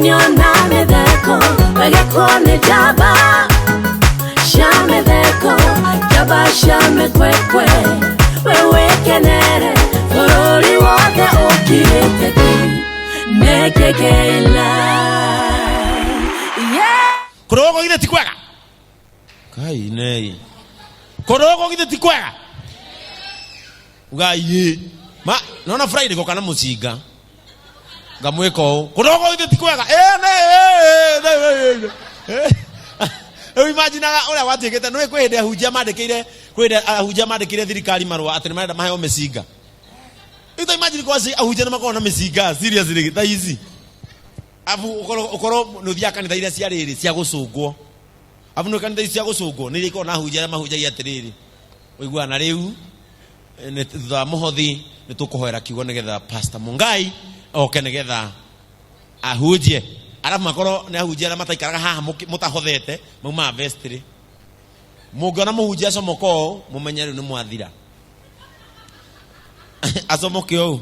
Gũkenio na mĩtheko, wegekwo nĩ njamba cia mĩtheko, njamba cia mĩkwekwe. We wĩkenere bũrũri wothe ũkirĩte ki nĩ KK Live. Yeah! Kũrũgwo githĩ ti kwega? Kai nei. Kũrũgwo githĩ ti kwega? Ugai ĩ. Ma, nona Friday goka na mũcinga. Ngamwĩka ũũ. Kũrũgwo githĩ ti kwega? Ĩ nĩ ĩ nĩ ĩ nĩ. Rĩu imaginaga ũrĩa gwatuĩkĩte nĩ kwĩ hĩndĩ ahunjia mandĩkĩire kwĩ hĩndĩ ahunjia mandĩkĩire thirikari marũa atĩ nĩ marenda maheo mĩcinga. Rĩu ta imagine kwa ahunjia nĩ makoragwo na mĩcinga seriously thaa ici. Abu ũkorwo ũkorwo nĩ ũthiaga kanitha iria cia rĩrĩ cia gũcũngwo. Abu nĩ kanitha ici cia gũcũngwo nĩ iria ikoragwo na ahunjia arĩa mahunjagia atĩrĩrĩ ũiguaga na rĩu nĩ thutha wa mũhothi nĩ tũkũhoera kiugo nĩgetha Pastor Mungai oke nĩgetha ahunjie. Arabu makorwo nĩ ahunjia arĩa mataikaraga haha mũtahothete maumaga vestry. Mũngĩona mũhunjia acomoka ũũ mũmenye rĩu nĩ mwathira. Acomoke ũũ.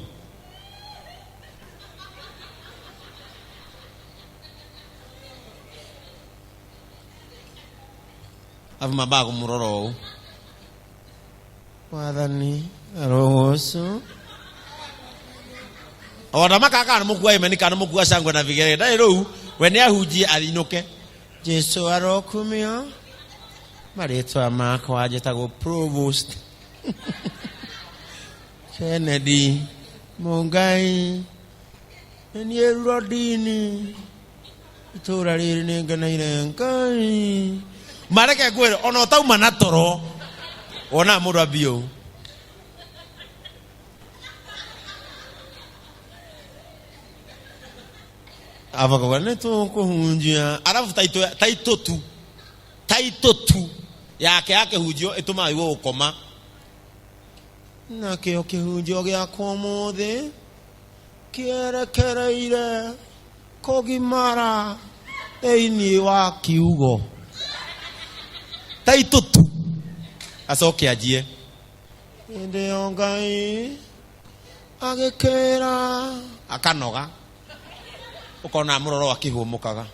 Arabu mambaga kũmũrora ũũ. Mwathani arogocwo. Ona makaka kana mũkua imeni kana mũkua shangwe na vigelegele ndarĩ rũu we nĩ ahunjie arinũke. Jesu arokumio. Marĩtwa makwa njĩtagwo Provost Kennedy Mungai. Nĩ niĩ Rodini itũra rĩrĩ nĩ ngeneire Ngai. Mareke ngwĩre ona ũtauma na toro wonaga mũndũ ambia ũũ. Abakauga nĩ tũkũhunjia arabu taitũ taitũ tu taitũ tu yake ya kĩhunjio ĩtũmaga igue gũkoma. Nakĩo kĩhunjio gĩakwa ũmũthĩ kĩerekereire kũgimara thĩinĩ wa kiugo taitũ tu. Acoke anjie hĩndĩ ĩyo Ngai agĩkĩra akanoga ũkona mũroro akĩhũmũkaga.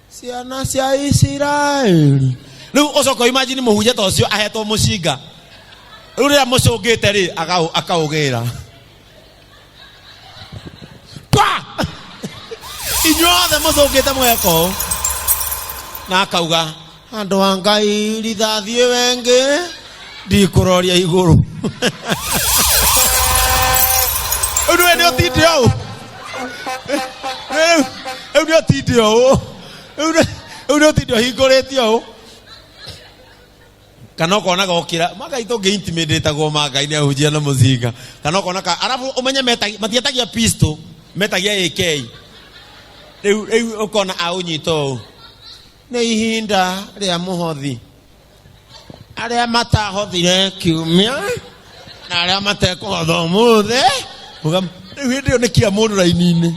Ciana cia Isiraeli. Rĩu ũcoke imagine mũhunjia ta ũcio ahetwo mũcinga. Rĩu rĩrĩa mũcũngĩte rĩ akaũgĩra. Twa! Inyuothe mũcũngĩte mũgeka ũũ. Na akauga andũ a Ngai rithathi ĩyo ĩngĩ ndikũroria igũrũ. Rĩu nĩwe nĩ ũtinde ũũ. Rĩu rĩu nĩ ũtinde ũũ. Rĩu nĩ ũtinde ũhingũrĩte ũũ. Kana ũkona gokĩra magai tũngĩ intimidatagwo magai nĩ ahunjia na mũcinga. Kana ũkona ka arabu ũmenye matietagia pistol metagia AK. Rĩu rĩu ũkona aũnyita ũũ. Nĩ ihinda rĩa mũhothi. Arĩa matahothire kiumia na arĩa matekũhotha ũmũthĩ. Uga, rĩu hĩndĩ ĩyo nĩ kia mũndũ raini-inĩ.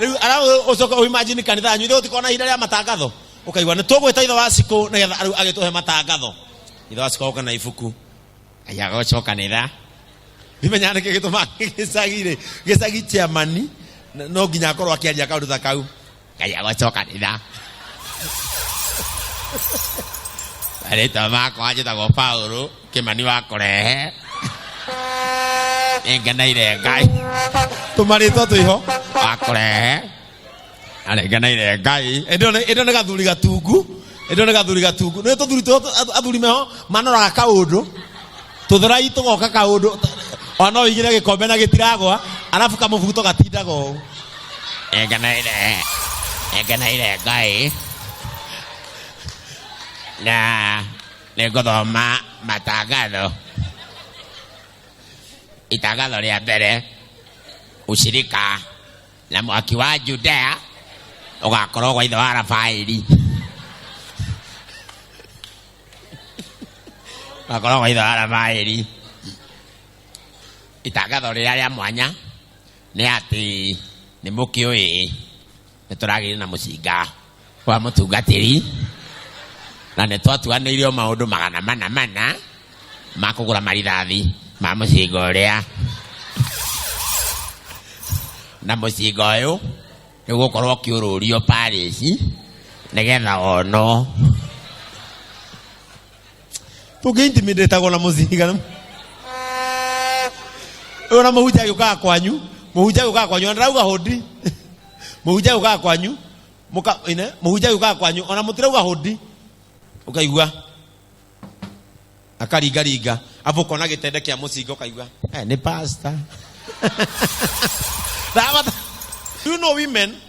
Rĩu arabu ũcoke ũimagine kanitha yanyu ithe gũtikoragwo na ihinda rĩa matangatho. Ũkaigua nĩ tũgwĩta ithe wa cikũ nĩgetha rĩu agĩtũhe matangatho. Ithe wa cikũ agoka na ibuku. Aya gocwo kanitha. Ndimenyaga nĩkĩ gĩtũmaga gĩcagi rĩ, gĩcagi chairman no nginya akorwo akĩaria kaũndũ ta kau. Ngai agocwo kanitha. Marĩtwa makwa njĩtagwo Paũlũ Kĩmani wa kũrehe. Nĩngeneire Ngai. Tũmarĩtwa twĩho wa kũrehe. Na nĩngeneire Ngai. Ĩno nĩ gathuri gatungu. Ĩno nĩ gathuri gatungu. Nĩ tũthuri tũ athuri meho manoraga kaũndũ. Tũthurai tũgoka kaũndũ. Ona no ũigĩre gĩkombe na gĩtiragwa, arabu kamũbuto gatindaga ũũ. Nĩngeneire, nĩngeneire Ngai. Na nĩngũthoma matangatho. Itangatho rĩa mbere, ushirika na mwaki wa Judea ũgakorwo gwa ithe wa Rafaeli. Ũgakorwo gwa ithe wa Rafaeli. Itangatho rĩrĩa rĩa mwanya nĩ atĩ nĩ mũkĩũĩ nĩ tũragĩire na mũcinga wa mũtungatĩri na nĩ twatuanĩirio maũndũ magana mana mana. Ma kũgũra marithathi ma mũcinga ũrĩa na mũcinga ũyũ nĩ gũkorwo ũkĩũrũrio Paris nĩgetha ono tũngĩintimidatagwo na mũcinga ona mũhunjia agĩũkaga kwanyu, mũhunjia agĩũkaga kwanyu ona ndarauga hũndi, mũhunjia agĩũkaga kwanyu mũka ine mũhunjia agĩũkaga kwanyu ona mũtirauga hũndi, ũkaigua akaringaringa afu ũkona gĩtende kĩa mũcinga ũkaigua eh, nĩ pastor. Ndabata. Do you know women,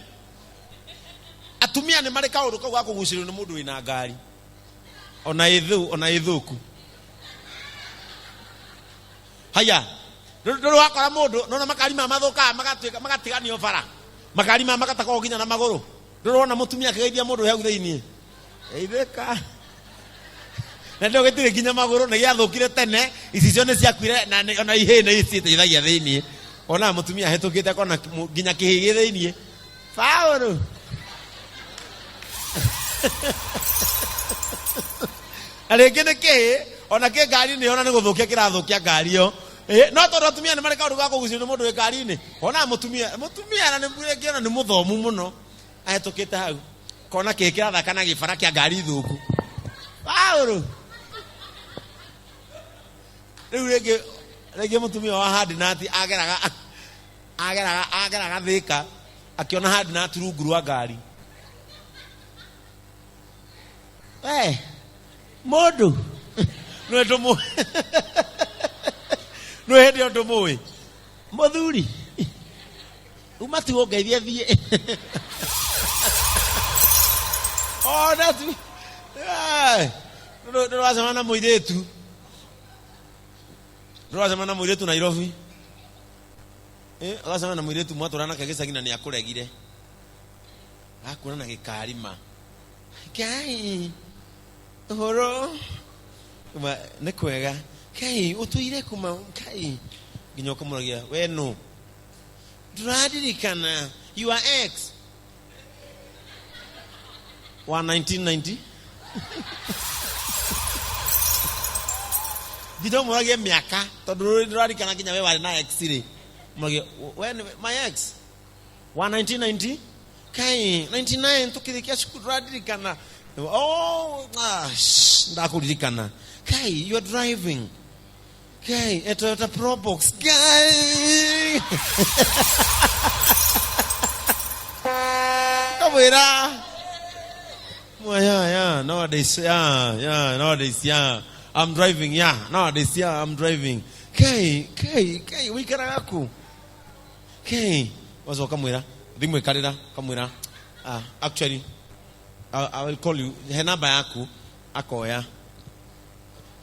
atumia nĩ marĩ kaũndũ kau ga kũgucĩrĩrio nĩ mũndũ wĩna ngari ona ĩthũ ona ĩthũku. Haya, ndũrĩ wakora mũndũ nona makari maya mathũkaga magatuĩka magatiganio bara, makari maya magatakwo nginya na magũrũ. Ndũrĩ wona mũtumia akĩgeithia mũndũ wĩ hau thĩiniĩ ĩithĩka na ndio gĩtirĩ nginya magũrũ nĩ gĩathũkire tene, icicio nĩ ciakuire na ona ihĩĩ nĩ ciĩteithagia thĩiniĩ. Ona mũtumia ahĩtũkĩte akona nginya kĩhĩĩ gĩ thĩiniĩ. Paũlũ na rĩngĩ nĩ kĩhĩĩ ona kĩ ngari-inĩ ona nĩ gũthũkia kĩrathũkia ngari ĩyo. No tondũ atumia nĩ marĩ kaũndũ ga kũgucĩrĩrio nĩ mũndũ wĩ ngari-inĩ, ona mũtumia mũtumia na nĩ rĩngĩ ona nĩ mũthomu mũno ahĩtũkĩte hau kona kĩhĩĩ kĩrathaka na gĩbara kĩa ngari thũku. Paũlũ rĩu rĩngĩ rĩngĩ mũtumia wa handinati ageraga ageraga ageraga Thĩka akĩona handinati rungu rwa ngari. We mũndũ nĩwe ndũmũ nĩwe hĩndĩ ĩyo ndũmũĩ mũthuri uma tu ũngeithie thiĩ ona tu ndũracemana na mũirĩtu, ndũracemana na mũirĩtu Nairobi. Ũgacemana na mũirĩtu mwatũra nake gĩcagi na nĩ akũregire, akuona na gĩkarima Ngai ũhoro kuma nĩ kwega Ngai ũtũire kuma Ngai nginya ũkamũragia we nũ ndũraririkana your ex wa 1990 nginya ũmũragie mĩaka tondũ ndũraririkana nginya we warĩ na ex rĩ, ũmũragie we nĩ my ex wa 1990 kai 99 tukirikia cukuru ndũraririkana. Oh, ah, shh, ndakuririkana kai you are driving kai a Toyota Probox kai kamwĩra. Well, yeah, nowadays, yeah, nowadays, yeah, I'm driving, yeah, nowadays, yeah, I'm driving. Kai, kai, kai, wikaraga kũ? Kai, wacoka kamwĩra, thimũ ĩkarĩra, kamwĩra, ah, actually, I will call you, he namba yaku, akoya.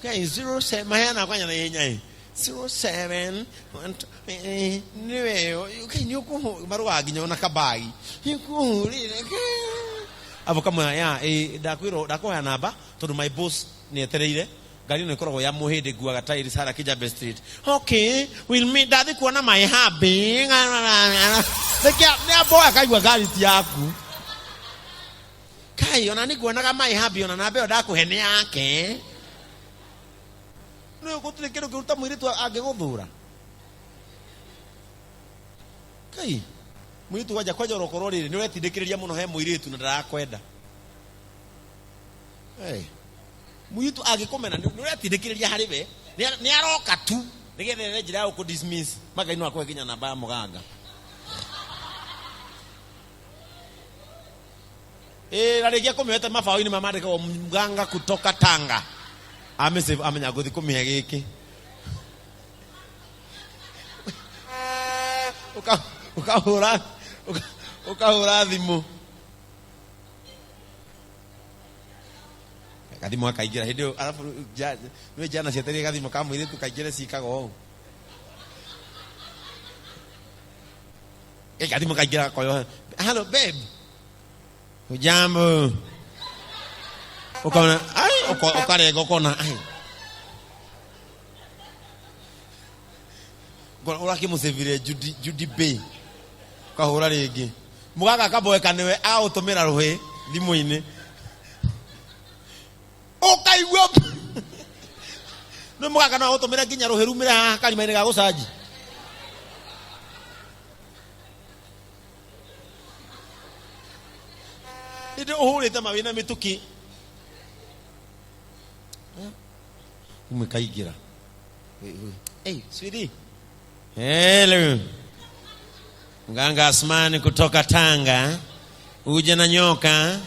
Kai, 07, maheana kwanya na ihenya ĩ. 07, 1, 2, nĩwe, kai, nĩ ũkũhũ, marũaga nginya ona kabagi. Nĩ ũkũhũrĩra, kai. Abo kamwĩra, ya, ĩ, ndakwĩrwo, ndakũhoya namba, tondũ my boss nĩ etereire. Ngari ĩno ĩkoragwo ya mũhĩndĩ nguaga tairi Sarah Kijabe Street. Okay, we'll meet. Ndathi kuona my hubby. Nĩkĩa nĩ amboya kaigua ngari ti yaku. Kai ona nĩ nguonaga my hubby ona namba ĩyo ndakũhe nĩ yake. Nĩ gũtirĩ kĩndũ kĩruta mũirĩtu angĩgũthũra. Kai mũirĩtu wanja kwanja ũrokorwo rĩrĩ nĩ ũretindĩkĩrĩria mũno he mũirĩtu na ndarakwenda. Hey. Mũirĩtu angĩkũmena nĩ ũretindĩkĩrĩria harĩ we nĩ aroka tu nĩgetha ethe njĩra ya gũkũ dismiss magai no akũhe nginya namba ya mũganga. Ĩ na rĩngĩ akũmĩoete mabaũ-inĩ ma mandĩkagwo mganga kutoka Tanga amĩsave amenya ngũthi kũmĩhe gĩkĩ. Ũkahũra ũkahũra thimũ gathimũ gakaingĩra hĩndĩ ĩyo arabu nĩ njana cietereire gathimũ ka mũirĩtu kaingĩre ciĩkaga ũũ. Ĩ, gathimũ kaingĩra gakoywo hello babe, hujambo, ukaona ai ukarenga ukona ai ũrakĩmũcĩvire Judy, Judy Bay ukahũra rĩngĩ mũgaka akaboeka nĩwe agagũtũmĩra rũhĩ thimũ-inĩ ũkaigua Nĩ mũganga no agũtũmĩre nginya rũhĩ rumĩre haha karima-inĩ ga gũcanji. Ĩndĩ ũhũrĩte ma wĩna mĩtũkĩ. Umwe kaingĩra. Hey, sweetie. Hello. Mganga Asmani kutoka Tanga. Uje na nyoka,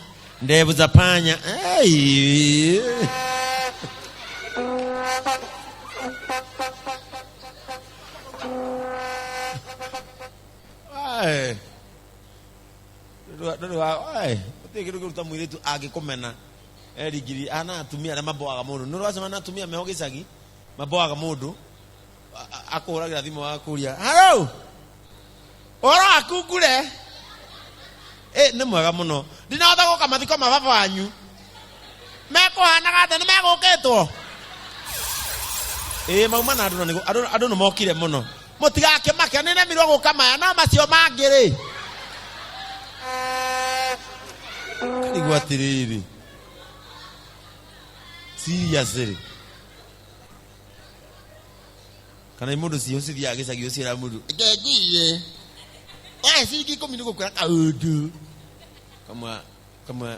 ndevu za panya. Hey. Ai. Ndũrĩ wa ai, gũtirĩ kĩndũ kĩruta mũirĩtu angĩkũmena erigiri ana atumia arĩa maboaga mũndũ. Nĩ ũracemania na atumia meho gĩcagi maboaga mũndũ akũhũragĩra thimũ agakũria halo ũhoro waku ngure ĩ nĩ mwega mũno ndinahota gũka mathiko ma baba wanyu mekũhanaga atĩa nĩ megũkĩtwo ĩ mauma na andũ na nĩguo andũ nĩ mokire mũno mũtigakĩmake nĩ nemirwo gũka maya no macio mangĩ rĩ karigwo atĩrĩrĩ seriously kana mũndũ ciho cithiaga gĩcagi ũciĩra mũndũ ngengiye wahe ciringi ikũmi nĩ gũkwĩra kaũndũ kamwa kamwa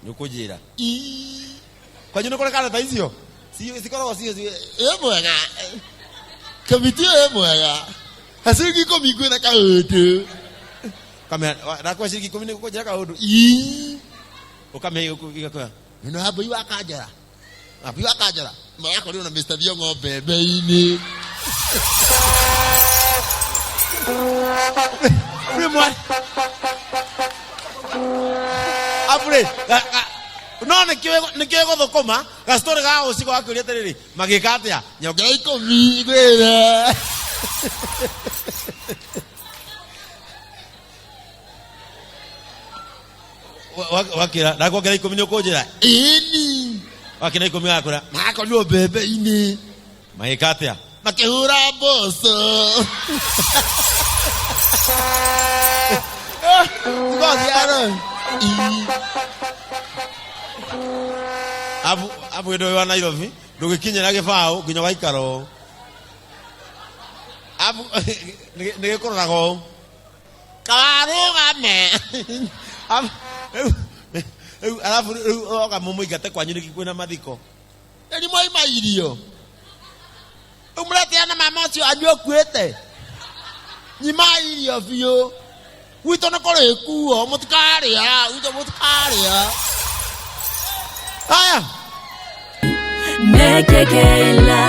nĩ ũkũnjĩra Ii. Kwanyu nĩ kũrĩ kana ta icio cikoragwo ciho ĩ mwega kamiti ĩ mwega ciringi ikũmi ngwĩra kaũndũ kamwe ndakwa ciringi ikũmi nĩ gũkũnjĩra kaũndũ Ii. Ũkamĩhe igakwĩra nĩ hambui wa kanjara hambui wa kanjara marakorirwo na Mr. Thiong'o mbembe-inĩ. Rĩ mwana abure no nĩkĩo gũthũkũma gastori ga ũcigo gakĩũria atĩrĩrĩ magĩka atĩa nyongera ikũmi ngwĩre Wakĩra ndakuongera ikũmi nĩ ũkũnjĩra ĩni wakĩra ikũmi gakwĩra marakorirwo mbembe-inĩ magĩka atĩa makĩhũra mboco. Abu abu ndo wa Nairobi ndũgĩkinyĩra gĩbaũ nginya ũgaikara ũũ abu nĩ gĩkũroraga ũũ kawarũgame rĩu arabu rĩu oka mũmũingate kwanyu nĩkĩ kwĩna mathiko Nĩ mwaima irio rĩu mũretĩa na mama ũcio anyu ũkuĩte nyima irio biũ gwitũ nĩ kũrĩkuo mũtikarĩa gwitũ mũtikarĩa haya Nekekeila.